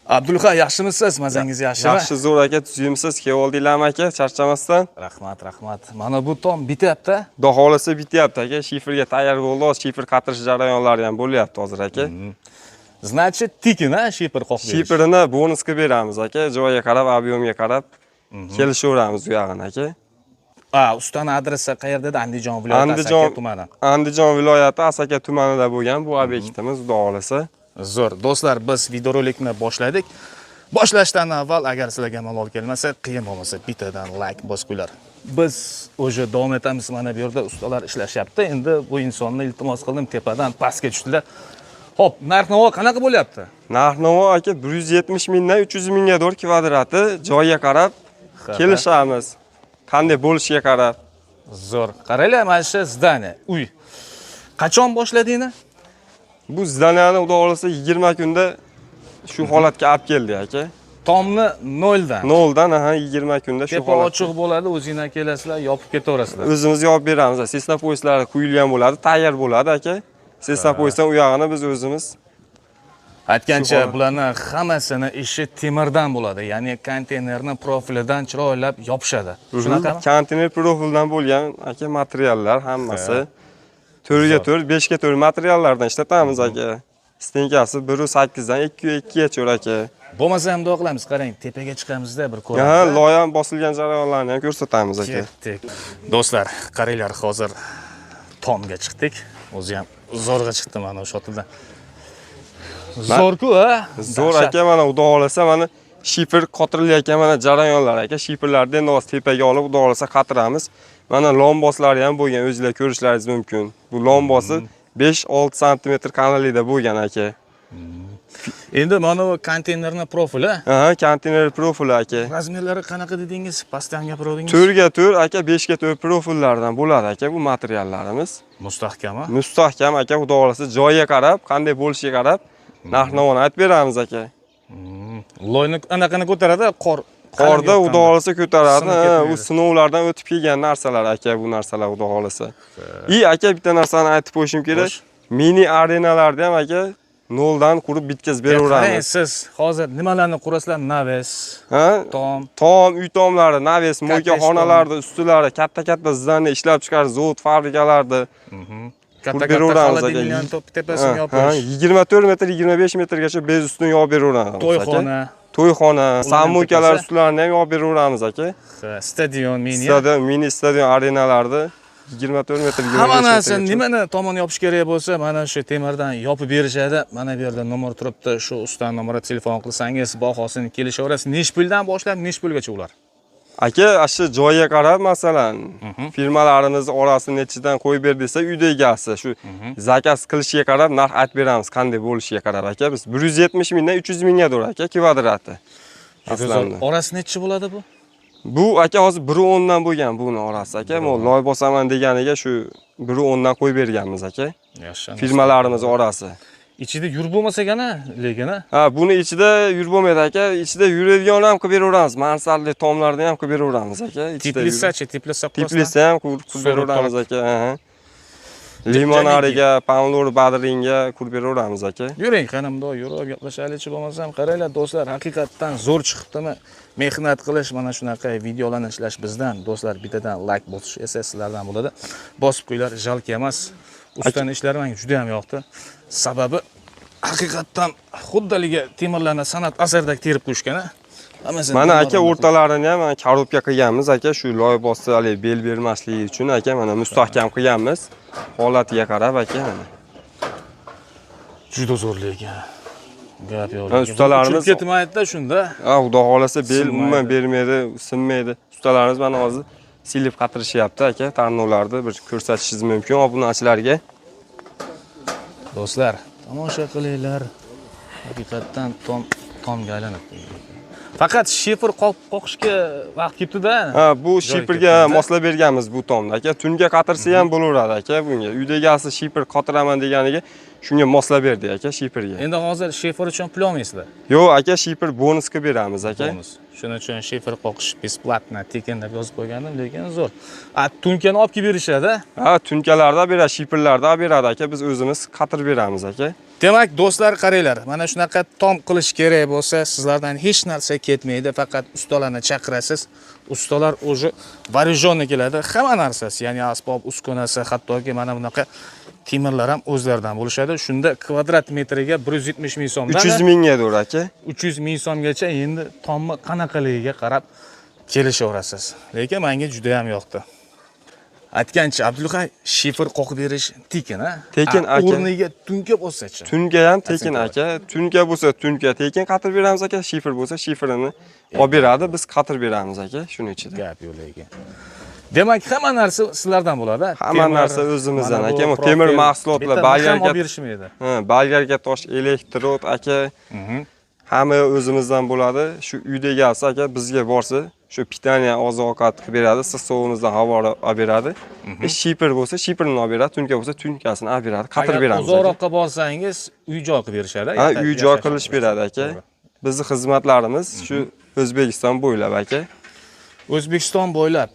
Abdulhay, yaxshimisiz? Mazangiz yaxshimi? Yaxshi, zo'r aka, tuzukmisiz? Kelib oldinglarmi aka, charchamasdan? Rahmat, rahmat. Mana bu tom bityapti. Xudo xohlasa bityapti aka, shiferga tayyor bo'ldi, hozir shifer qatirish jarayonlari ham bo'lyapti hozir aka. Значит, tekin ha, shifer qoqib berish. Shiferini bonus qilib beramiz aka, joyiga qarab, объем ga qarab kelishaveramiz u yog'ini aka. A, ustani adresi qayerda edi? Andijon viloyati, Asaka tumani. Andijon viloyati Asaka tumanida bo'lgan bu obyektimiz, Xudo xohlasa. Zo'r. Do'stlar, biz videorolikni boshladik. Boshlashdan avval agar sizlarga malol kelmasa, qiyin bo'lmasa bittadan like bosib qo'yinglar. Biz уже davom etamiz, mana bu yerda ustalar ishlashyapti. Endi bu insonni iltimos qildim, tepadan pastga tushdilar. Xo'p, narx-navo qanaqa bo'lyapti? Narx-navo aka 170 mingdan 300 mingga to'g'ri kvadrati, joyiga qarab kelishamiz. Qanday bo'lishiga qarab. Zo'r. Qaranglar, mana shu здание, uy. Qachon boshladingni? Bu здания ni Xudo xohlasa 20 kunda shu holatga olib keldik aka. Tomni noldan. Noldan, aha, 20 kunda shu Tepa holatga. Ochiq bo'ladi, o'zinglar kelasizlar, yopib ketaverasizlar. O'zimiz yopib beramiz. Сеснопояс lari quyilgan bo'ladi, tayyor bo'ladi aka. Сеснопояс dan u yog'ini biz o'zimiz Aytgancha, Shu bularni hammasini ishi temirdan bo'ladi. Ya'ni konteynerni profilidan chiroylab yopishadi. Shunaqami? Konteyner profildan bo'lgan aka materiallar hammasi. 4 ga 4, 5 ga 4 materiallardan ishlatamiz aka. Стенка si 1.8 dan 2.2 gacha aka. Bo'lmasa ham bundoq qilamiz, qarang, tepaga chiqamizda bir Ha, ko'ramiz. Loy ham bosilgan jarayonlarni ham ko'rsatamiz aka. Ketdik. Do'stlar, qaranglar, hozir tomga chiqdik. O'zi ham zo'rg'a chiqdi mana o'sha otidan. Zo'r-ku, ha? Zo'r aka, mana Xudo xohlasa mana shifer qotirilayotgan mana jarayonlar aka. Shiferlarni endi hozir tepaga olib, Xudo xohlasa qatiramiz. Mana lomboslari ham bo'lgan, o'zinglar ko'rishlaringiz mumkin. Bu lombosi 5-6 sm qalinlikda bo'lgan aka. Endi mana bu konteynerni profili. Aha, konteyner profili aka. Размер lari qanaqa dedingiz? Pastdan gapirdingiz. 4 ga 4 aka, 5 ga 4 profillardan bo'ladi aka bu materiallarimiz. Mustahkam, ha? Mustahkam aka, Xudo xohlasa joyiga qarab, qanday bo'lishiga qarab narx-navoni aytib beramiz aka. Loyni anaqani ko'taradi, qor. Qorda Xudo xohlasa ko'taradi. Sinib Ha, ketmaydi. u sinovlardan o'tib kelgan narsalar aka, bu narsalar Xudo xohlasa. И aka, bitta narsani aytib qo'yishim kerak. Xo'sh. Mini arenalarni ham aka noldan qurib bitkazib Qarang, beraveramiz. siz hozir nimalarni qurasizlar? Навес, Ha? tom, Tom, uy tomlari, навес, мойка Kottej. xonalarni ustilari, katta-katta здание ishlab chiqarish zavod, fabrikalarni katta qurib katta beraveramiz aka. холодильник ni tepasini Ha, yopish, 24 metr, 25 metrgacha без ustun yopib beraveramiz aka. To'yxona, To'yxona, самомойка lar tepasi. ustlarini ham yopib beraveramiz aka. Ha, stadion, mini. Stadion, mini stadion, arenalarni 24 metr, 25 Hamma narsa metrgacha. nimani tomon yopish kerak bo'lsa, mana shu temirdan yopib berishadi. Mana bu yerda nomer turibdi. Shu ustani nomeri, telefon qilsangiz, bahosini kelishaverasiz. Nech puldan boshlab, nech pulgacha ular? Aka, shu joyga qarab, masalan, firmalarimiz orasini nechidan qo'yib ber desa, uyda egasi shu заказ qilishiga qarab narx aytib beramiz, qanday bo'lishiga qarab aka. Biz 170 mingdan 300 mingga to'g'ri aka kvadrati. Aslanda. Orasi nechi bo'ladi bu? Bu aka hozir 1.10 dan bo'lgan buni orasi aka. Men loy bosaman deganiga shu 1.10 dan qo'yib berganmiz aka. Yaxshi. Firmalarimiz orasi. Ichida yurib bo'lmasa ekan, lekin ha. Ha, buni ichida yurib bo'lmaydi aka. Ichida yuradigan ham qilib beraveramiz. Mansardli tomlarni ham qilib beraveramiz aka. Ichida yurib- Теплица chi, теплица qilasizlar? Теплица ham qurib So'rib beraveramiz aka. Aha. Limonariga, pomidor, badringga qurib beraveramiz aka. Yuring, qani bundoq yurib gaplashaylikchi bo'lmasam. Qaranglar, do'stlar, haqiqatdan zo'r chiqibdimi? Mehnat qilish, mana shunaqa videolarni ishlash bizdan. Do'stlar, bittadan like bosish esa sizlardan bo'ladi. Bosib qo'yinglar, жалко emas. Ustani ishlari menga juda ham yoqdi. Sababi haqiqatdan xuddaligi temirlarni san'at asaridek terib qo'yishgan, a. Hammasini Mana aka, temirlarni. O'rtalarini ham mana коробка qilganmiz aka, shu loy bossa haligi bel bermasligi uchun aka, mana mustahkam qilganmiz. Holatiga qarab aka mana. Juda zo'r lekin. Gap yo'q. Ha, ustalarimiz- Uchib ketmaydi-da shunda. Ha, Xudo xohlasa bel Sinmaydi. umuman bermaydi, sinmaydi. Ustalarimiz mana hozir silib qatirishyapti aka, tarnovlarni bir ko'rsatishingiz mumkin obunachilarga. Do'stlar, tomosha qilinglar. Haqiqatdan tom tomga aylanibdi. Faqat shifer qoqishga vaqt ketdi-da. Ha, bu Joyi shiferga ketganda. moslab berganmiz bu tomni aka. Tunga qatirsa ham bo'laveradi aka bunga. Uyda egasi shifer qotiraman deganiga shunga moslab berdik aka shiferga. Endi hozir shifer uchun pul olmaysizlar. Yo'q aka, shifer bonus qilib beramiz aka. Bonus. Shuning uchun shifer qoqish бесплатно, tekin deb yozib qo'ygandim, lekin zo'r. A, tunkani olib kelib berishadi. Ha, tunkalarda beradi, shiferlarda beradi aka. Biz o'zimiz qatirib beramiz aka. Demak, do'stlar, qaranglar, mana shunaqa tom qilish kerak bo'lsa, sizlardan hech narsa ketmaydi, faqat ustalarni chaqirasiz. Ustalar уже вооруженный keladi, hamma narsasi, ya'ni asbob uskunasi, hattoki mana bunaqa temirlar ham o'zlaridan bo'lishadi. Shunda kvadrat metriga 170 ming so'mdan 300 mingga to'g'ri aka. 300 ming so'mgacha endi tomni qanaqaligiga qarab kelishaverasiz. Lekin menga juda ham yoqdi. Aytgancha, Abdulhay, shifer qoqib berish tekin, a? Tekin, aka. O'rniga tunka bo'lsa-chi? Tunka ham tekin aka. Tunka bo'lsa tunka tekin qatirib beramiz aka, shifer bo'lsa shiferini olib beradi, biz qatirib beramiz aka shuni ichida. Gap yo'q lekin. Demak, hamma narsa sizlardan bo'ladi, a? Hamma Temir, narsa o'zimizdan mana bu aka. Bu profil, temir mahsulotlar, bitta mix ham bolgarka olib berishmaydi. Ha, bolgarka tosh, elektrod aka. Hamma o'zimizdan bo'ladi. Shu uyda egasi aka bizga borsa, shu pitaniya oziq ovqat qilib beradi, issiq suvimizdan havo olib beradi. Shifer bo'lsa, shiferini olib beradi, tunka bo'lsa, tunkasini olib beradi, qatirib Agar beramiz. Aka. uzoqroqqa borsangiz, uy joy qilib berishadi. Ha, uy joy Yashash qilish beradi aka. To'g'ri. Bizni xizmatlarimiz shu O'zbekiston bo'ylab aka. O'zbekiston bo'ylab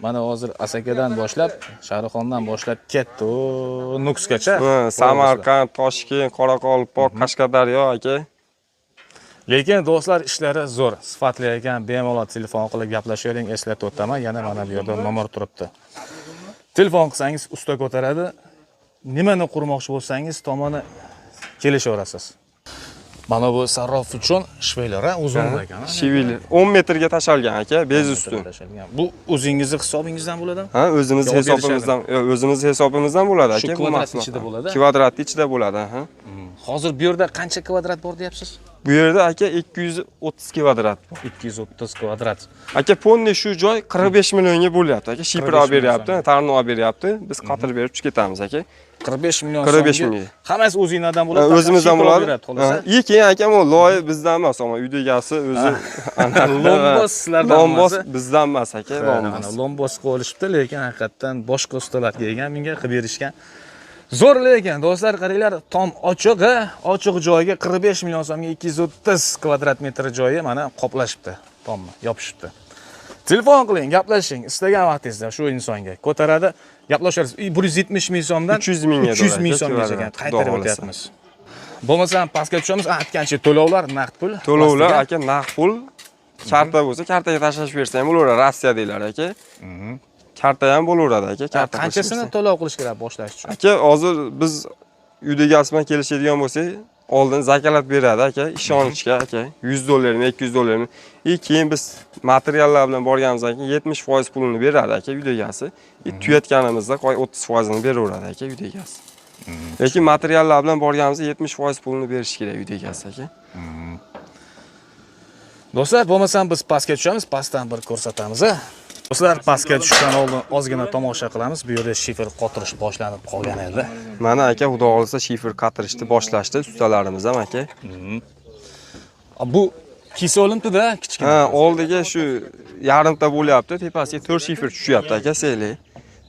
mana hozir Asakadan boshlab, Shahrixondan boshlab ketdi, u Nukusgacha. Ha, Samarqand, Toshkent, Qoraqalpoq, Qashqadaryo aka. Lekin do'stlar, ishlari zo'r, sifatli ekan. Bemalol telefon qilib gaplashavering, eslatib o'taman. Yana mana bu yerda nomer turibdi. Telefon qilsangiz usta ko'taradi. Nimani qurmoqchi bo'lsangiz, tomoni kelishaverasiz. Mana bu sarrof uchun shveylar, ha, uzun ekan. Ha? Shivil 10 metrga tashalgan aka, bez ustun. Tashalgan. Bu o'zingizni hisobingizdan bo'ladimi? Ha, o'zimiz Yo, olib hisobimizdan, yo'q, o'zimiz hisobimizdan bo'ladi Shu aka bu kvadrat mahsulot. ichida bo'ladi? Kvadrat ichida bo'ladi, ha. Hozir bu yerda qancha kvadrat bor deyapsiz? Bu yerda aka 230 kvadrat bor. 230 kvadrat. Aka, полный shu joy 45 millionga bo'lyapti aka. Shifer 45 olib beryapti, million. tarni olib beryapti. Biz qatirib berib chiqib ketamiz aka. 45 million 45 so'mga million. Hammasi o'zinglardan bo'ladi. Ha, Faqat o'zimizdan shifer olib bo'ladi. beradi, xolos. Ha, и keyin akam u loy bizdan emas, ammo uyda egasi o'zi. Lombos sizlardan Lombos emas, bizdan emas aka, Ha, lombos. mana lombos qo'yilishibdi, lekin haqiqatdan boshqa ustalar kelgan, menga qilib berishgan. Zo'r lekin do'stlar, qaranglar, tom ochiq, ha, ochiq joyga 45 million so'mga 230 kvadrat metr joyi mana qoplashibdi, tomni yopishibdi. Telefon qiling, gaplashing, istagan vaqtingizda shu insonga ko'taradi, gaplasharsiz. 170 ming so'mdan 300 mingga 300 ming do'lar, so'mgacha kvadrat, qaytarib xudo xohlasa. o'tyapmiz. Bo'lmasam pastga tushamiz, aytgancha to'lovlar naqd pul. To'lovlar Pastga. aka naqd pul. Karta bo'lsa, kartaga tashlab bersa ham bo'laveradi, Rossiyadagilar aka. Karta ham bo'laveradi aka, karta. Qanchasini to'lov qilish kerak boshlash uchun? Aka, hozir biz uyda egasi bilan kelishadigan bo'lsak, oldin zakalat beradi aka, ishonchga aka, 100 dollarmi, 200 dollarmi. И keyin biz materiallar bilan borganimizdan keyin 70% pulini beradi aka uyda egasi. И tugatganimizda qo'y 30%ini beraveradi aka uyda egasi. Lekin materiallar bilan borganimizda 70% pulini berish kerak uyda egasi aka. Do'stlar, bo'lmasam biz pastga tushamiz, pastdan bir ko'rsatamiz, a? Do'stlar, pastga tushishdan oldin ozgina tomosha qilamiz. Bu yerda shifer qotirish boshlanib qolgan edi. Mana aka, xudo xohlasa shifer qatirishni boshlashdi ustalarimiz ham aka. Bu kisa olinibdi-da, kichkina. Ha, oldiga shu yarimta bo'lyapti, tepasiga 4 shifer tushyapti aka, seyli.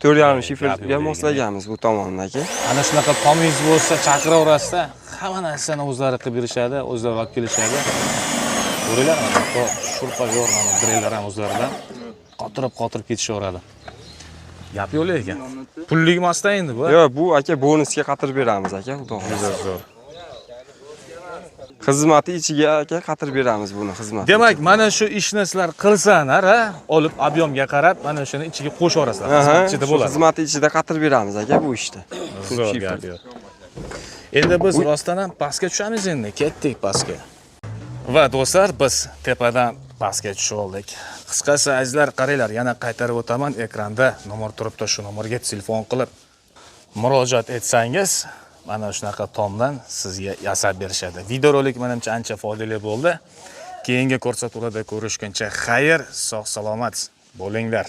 4,5 shiferga moslaganmiz bu tomonni aka. Ana shunaqa tomingiz bo'lsa, chaqiraverasizda, hamma narsani o'zlari qilib berishadi, o'zlari olib kelishadi. Ko'ringlar, mana bu shurpayor, mana drellar ham o'zlaridan qotirib-qotirib ketishaveradi. Gap yo'q lekin. Pullik emasda endi bu. Yo'q, bu aka bonusga qatirib beramiz aka, xudo xohlasa. Zo'r, zo'r. Xizmati ichiga aka qatirib beramiz buni xizmati. Demak, mana shu ishni sizlar qilsalar, ha, olib объём ga qarab, mana shuni ichiga qo'shaverasizlar. Xizmat ichida shu bo'ladi. Xizmati ichida qatirib beramiz aka bu ishni. Zo'r, gap yo'q. Endi biz rostdan ham pastga tushamiz endi. Ketdik pastga. Va do'stlar, biz tepadan pastga tushib oldik. Qisqasi azizlar, qaranglar, yana qaytarib o'taman, ekranda nomer turibdi, shu nomerga telefon qilib murojaat etsangiz, mana shunaqa tomdan sizga yasab berishadi. Videorolik menimcha ancha foydali bo'ldi. Keyingi ko'rsatuvlarda ko'rishguncha xayr, sog' salomat bo'linglar.